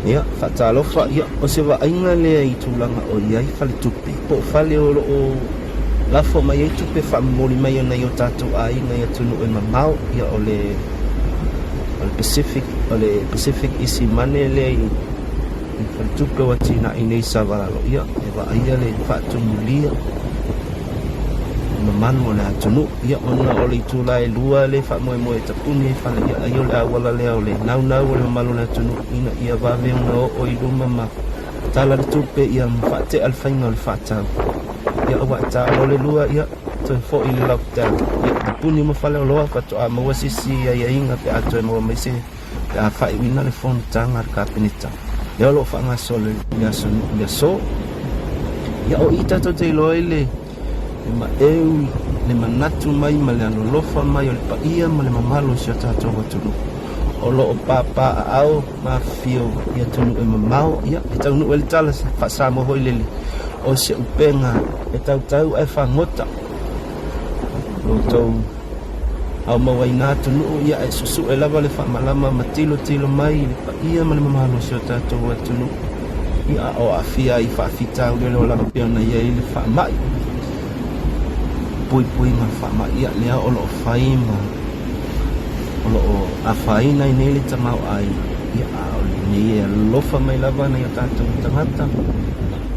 Ia, faatalofa, ia, o se vaaiga lea i tulaga o i ai faletupe, po o fale o lo o lafo mai ai tupe faamomoli mai e nai o tatou aiga i atunuu e mamao, ia, o le, o le Pacific, o le Pacific Easy Money lea i, i faletupe o atinae nei i Savalalo, ia, e vaaia le faatumulia mamalu o le atunuu. Ia, ona o le itula e 2 lea e faamoemoe e tapuni ai fale, ia, ai o le auala lea o le naunau o le mamalu o le atunuu ina ia vave ona oo i luma ma tala le tupe, ia, ma faatea le faiga o le faatau. Ia, aua e ta loa le 2, ia, toe foi le lockdown. Ia, tapuni uma faleoloa faatoa maua se isi aiaiga pe a toe maua mai se pe a faaiuina le fonotaga a le Kapeneta lea o lo o faagasolo i le aso, i le aso. Ia, o i tatou te iloa ai le le maeu, le manatu mai ma le alolofa mai o le paia ma le mamalu o si o tatou atunuu o lo o papaaao ma afifio i atunuu e mamao. Ia, e taunuu ai le tala faa-Samoa foi lele, o se upega e tautau ae fagota. Lo outou aumauaiina atunuu, ia e susue lava le faamalama ma tilotilo mai i le paia ma le mamalu o si o tatou atunuu, ia a o aafia ai i faafitauli o le olaga pei ona i ai le faamai, puipuiga o le faamai, ia lea o lo o fai ma o lo o afaina ai nei le tamaoaiga, ia a o lenei e alofa mai lava nai o tatou tagata.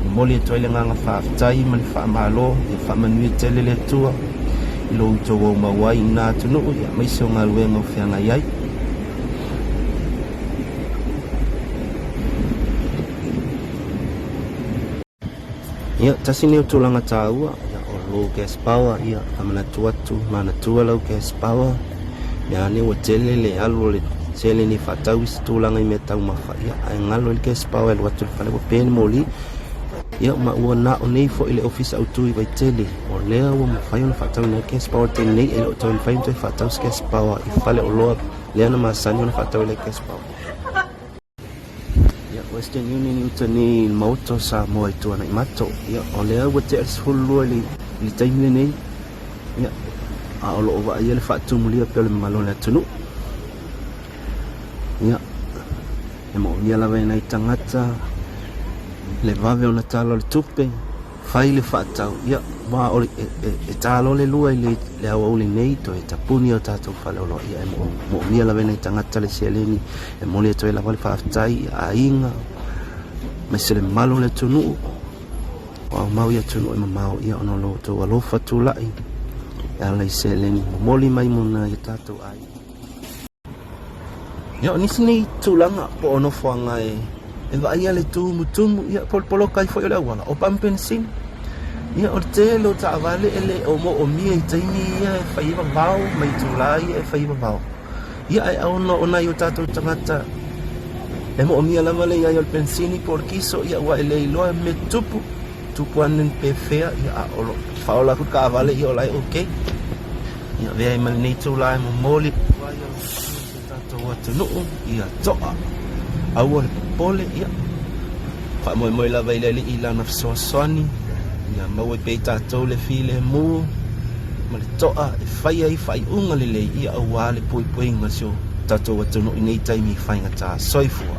Momoli atu ai le agaga faafetai ma le faamalo, ia faamanuia tele le Atua i lo outou aumau ai i na atunuu, ia aemaise o galuega o feagai ai. Ia, tasi nei o tulaga taua, ia, o low gas power, ia, faamanatu atu, manatua lau gas power, mea ane ua tele le alu o le seleni e faatau isi tulaga i mea taumafa, ia, ae galo i le gas power e alu atu i le fale ua pe le moli. Ia, ma ua na o nei foi le ofisa autu i Vaitele, o lea ua mafai ona faatauina ai gas power i le taimi nei, e le o toe mafai ona toe faatau se gas power i faleoloa lea na masani ona faatau ai le gas power. Ia, Western Union i uta nei i le Maota o Samoa i Tuanaimato. Ia, o lea ua tea le 12 i le, i le taimi lenei. Ia, a o lo o vaaia le faatumulia pea o le mamalu o le atunuu. Ia, e moomia lava e nai tagata le vave ona tala o le tupe, fai le faatau, ia, ma o le, e, e, e ta loa le 2 i le, le aoauli nei, toe tapuni o tatou faleoloa, ia, e moomia lava e nai tagata le seleni, e momoli atu ai lava le faafetai i aiga, aemaise le mamalu o le atunuu, o aumau i atunuu e mamao, ia, ona o lo outou alofa tulai e ala i seleni momoli mai mo nai o tatou aiga. Ia, o nisi nei tulaga po o nofoaga e, e vaaia le tumutumu, ia, po o le poloka ai foi o le auala, o pamu penisini. Ia, o le tele o taavale e le o moomia i taimi ia e fai ai vavao ma itulā ia e fai ai vavao. Ia, ae ona o nai o tatou tagata e moomia lava le i ai o le penisini po o le kiso, ia, ua e le iloa mea tupu, tupu ane pefea, ia, a o lo faaola atu le taavale, ia, o la e okay. Ia avea ai ma lenei itula e momoli atu ai alofaga i si o tatou atunuu, ia toa, aua le popole, ia faamoemoe lava i le Alii i lana fesoasoani, ia maua ai pea i tatou le filemu ma le toa e fai ai faaiuga lelei, ia aua le puipuiga o si o tatou atunuu i nei taimi faigata. Soifua.